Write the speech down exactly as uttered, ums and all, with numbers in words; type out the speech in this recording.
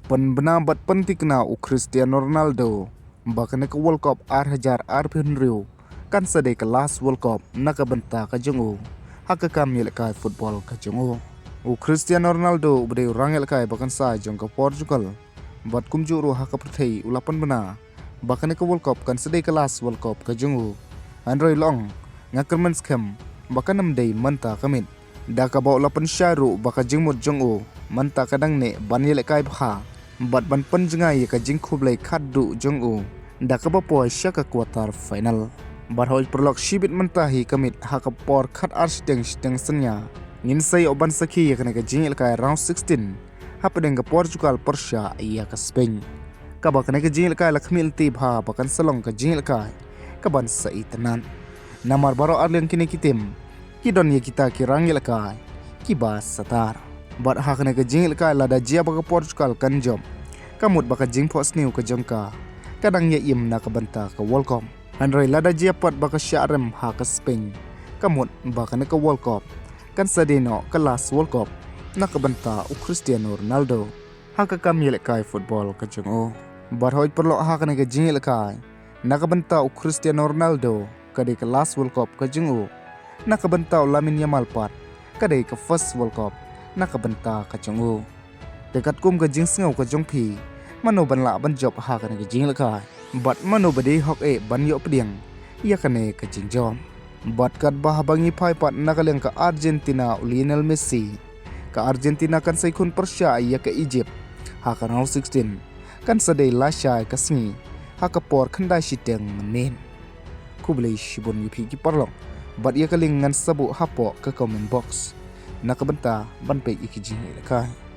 pynbna bad pynthikna u Cristiano Ronaldo ba kane ka World Cup ar hajar arphew hynriew kan sa dei ka last World Cup na ka bynta ka jong u ha ka kam ïalehkai football ka jong u. U Cristiano Ronaldo uba dei u rangïalehkai ba kan sa jong ka Portugal bad kumjuh ruh ha ka pyrthei u la pynbna ba kane ka World Cup kan sa dei ka last World Cup ka jong u. Hynrei la ong, nga kyrmen skhem ba kan ym dei mynta ka miet. Da kaba u la pynshai ruh ba ka jingmut jong u mynta ka dang neh ban ïalehkai bha bad ban pynjngai ïa ka jingkhublei khatduh jong u da kaba poi sha ka quarter final. Bad hoi paralok, shibit mynta hi ka miet ha ka por khatar shiteng shiteng synñia ngin sa ïoh ban sakhi ïa kane ka jingïalehkai round sixteen hapdeng ka Portugal pyrshah ïa ka Spain, kaba kane ka jingïalehkai la khmih lynti bha ba kan sa long ka jingïalehkai kaban sa itynnad. Namar baroh arliang kine ki tim ki don ïa kita ki rangïalehkai kiba satar. Bad ha kane ka jingïalehkai lada jia ba ka Portugal kan jop, ka mut ba ka jingphohsniew ka jong ka ka dang ïa im na ka bynta ka World Cup. Hynrei lada jia pat ba ka shah rem ha ka Spain, ka mut ba kane ka World Cup kan sa dei noh ka last World Cup na ka bynta u Cristiano Ronaldo ha ka kam ïalehkai football ka jong u. Bad hoi paralok, ha kane ka jingïalehkai na ka bynta u Cristiano Ronaldo ka dei ka last World Cup ka jong u. Na ka bynta u Lamine Yamal pat ka dei ka first World Cup na ka bynta ka jong u. Te katkum ka jingsngew ka jong phi, mano ban lah ban jop ha kane ka jingïalehkai bad mano ba dei hok eh ban ïoh pdiang ïa kane ka jingjop? Bad katba haba ngi phai pat na ka liang ka Argentina u Lionel Messi, ka Argentina kan sa ïakhun pyrshah ïa ka Egypt ha ka round sixteen. Kan sa dei lashai ka sngi ha ka por khyndai shiteng mynmiet. Khublei shibun ïa phi ki paralok bad ïa ka link ngan sa buh hapoh ka comment box na ka bynta ban peit ïa ki jingïalehkai.